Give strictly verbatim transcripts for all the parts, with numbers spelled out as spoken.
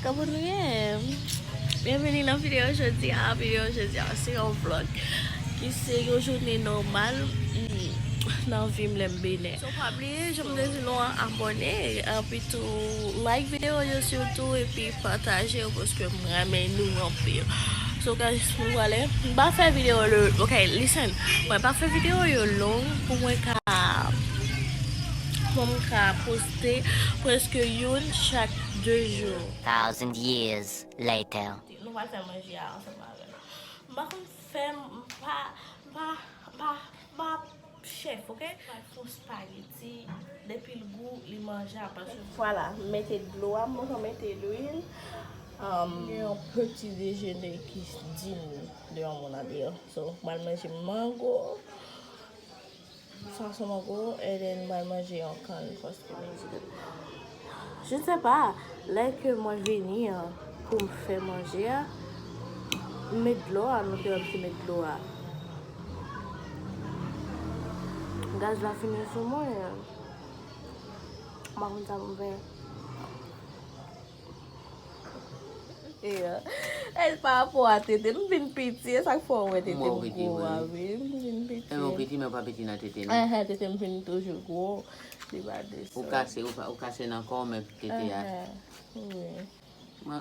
Kòman nou ye? Byenveni nan videyo jodi a. Videyo jodi a se yon vlog ki se yon jounen nòmal, mm, nan vi m lè m Benè. So, pa bliye, jan m te di nou an, abòne, epi tou like videyo yo sitou, epi pataje yo, paske m renmen nou anpil. So, guys, m prale, m pa fè videyo yo, ok, listen, mwen pa fè videyo yo long pou mwen ka, pou mwen ka poste prèske youn chak de jou. Thousand years later. Nou pral fè manje a ansanm avè m. M pa konn fè, m pa, m pa, m pa, m pa chèf, ok? M pral fè yon spaghetti, depi l gou, li manjab, paske vwala, m mete dlo a, m poko mete lwil. Um, gen yon peti dejene ki di m de yon moun andeyò. So, m pral manje mango. Fason mango, and then m pral manje yon kann, paske je ne sais pas, lè ke mwen vini an, pou m fè manje a, m met dlo a, nou te wè m te met dlo a. Gaz la fini sou mwen. M pa konn sa pou m fè. E, e pa rapò a tete, m vin piti, e sa k fè w wè tete m gwo a, wi, m vin piti. Enben, ou piti, men ou pa piti nan tete, non. Enhen, tete m vin toujou gwo, li pa desann. Ou kase, ou pa, ou kase nan kò w, men tete a. Enhen, wi.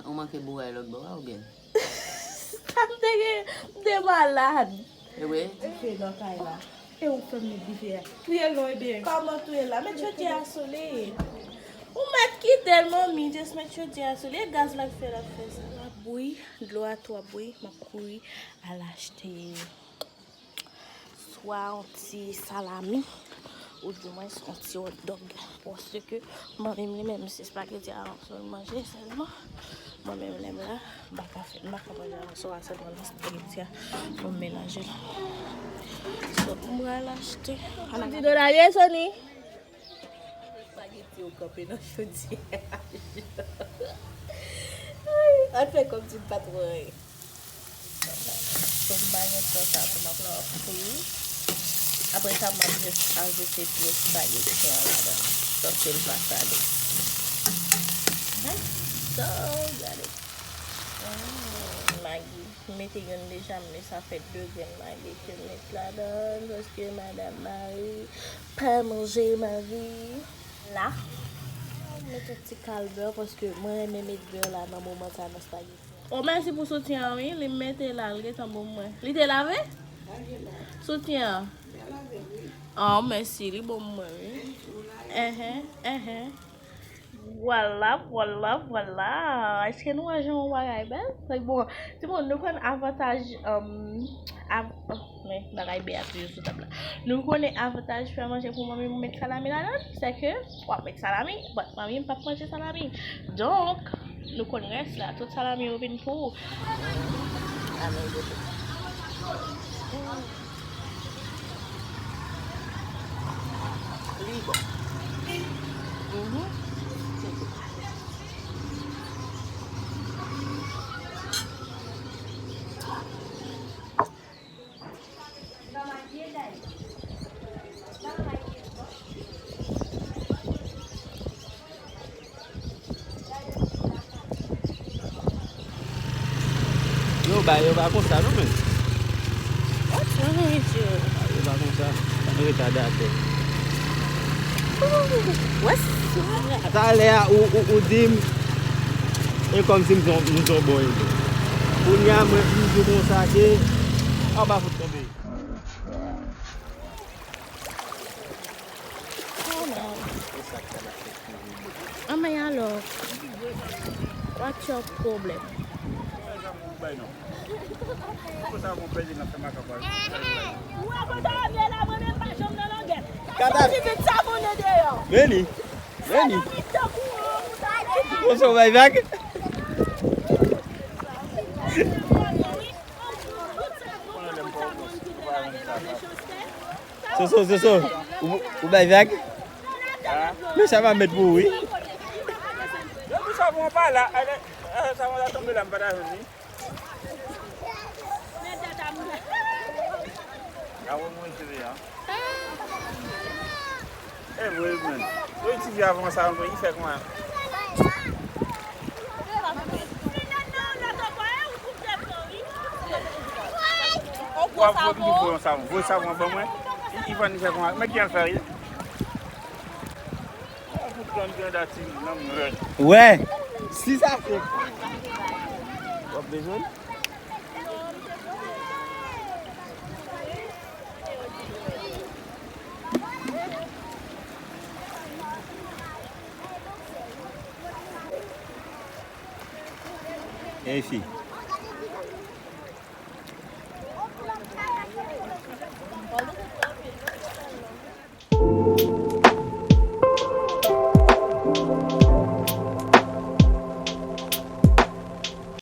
Ou manke boure lòt bò a, oubyen? Sa m te gen, m te malad. E vre? Dife nan kay la. E ou fè m met dife a. Touye l non, ebyen. Kòman touye l la? Met chodyè a sou li. Ou mèt kite l, manmi. Just met chodyè a sou li. E gaz la k fè l ap fè sa. L ap bouyi, dlo a tou ap bouyi. M ap kouri al achte swa yon ti salami, oudimwens yon ti hot dog. Paske manmi m li menm, se spaghetti a sèlman l manje sèlman. Mwen menm lè m la, m pa ka fè, m pa ka manje avan swa sèlman nan spaghetti a pou m melanje l. So, m pral achte. Di dola ye, Sony? Spaghetti yo kanpe nan chodyè a. Ay, ann fè kòmsi m pa t wè anyen. So, m pa gen tan sa pou m ap la fri. Apre sa, m ap jis ajoute dlo spaghetti an ladan. Paske l pa sale. Mhm. So, gade. Mm, Maggi. M mete youn deja, men sa fè de grenn Maggi ke m met ladan. Paske Madanm Mari pa manje Maggi. La, m mete ti kal bè, paske mwen renmen met bè la nan moman sa nan spaghetti. O, mèsi pou soutyen an, wi. Li mete la, li gentan bon mwen. Li te lave? Soutyen an. O, mèsi, li bon mwen, wi. Enhen, enhen. Vwala, vwala, vwala. Èske nou wè jan yon bagay bèl? Like, bon, timoun, nou konn avantaj, um, av-, oh, men, bagay bè a toujou sou tab la. Nou konnen avantaj fè manje pou manmi m met salami ladan l, se ke w ap met salami, but manmi m p ap manje salami. Donk, nou konn rès la, tout salami yo vin pou ou. Amen, Jezi. Li bon. Mhm. Yo bay, yo pa konsa non, men. What's wrong with you? Yo pa konsa. Yo retadate. Ooh, what's wrong? Talè a, ou, ou, ou di m, e kòmsi m son, m son bon ide. Kounye a, mwen, m di konsa ke, a, w pa fout tonbe. Anmèy alò, what's your problem? Kata. Vini, vini. Bon, sa w bay vag? Soso, Soso, ou, ou bay vag? Men sa va mèt pou ou, wi. Depi savon an pa la, eh, eh, savon la tonbe la, m pa ta jwenn li. Gade mwen sere a. E vre, men. Yo itilize avan sa ankò, li fè kòman? Pap voye m di voye yon savon. Voye savon ban mwen. Ivan ni fè kòman? Men ki al fè wi. Ou pran grann dati nan mwen. Wè. Si sa se. W ap bezwen? Ey fi.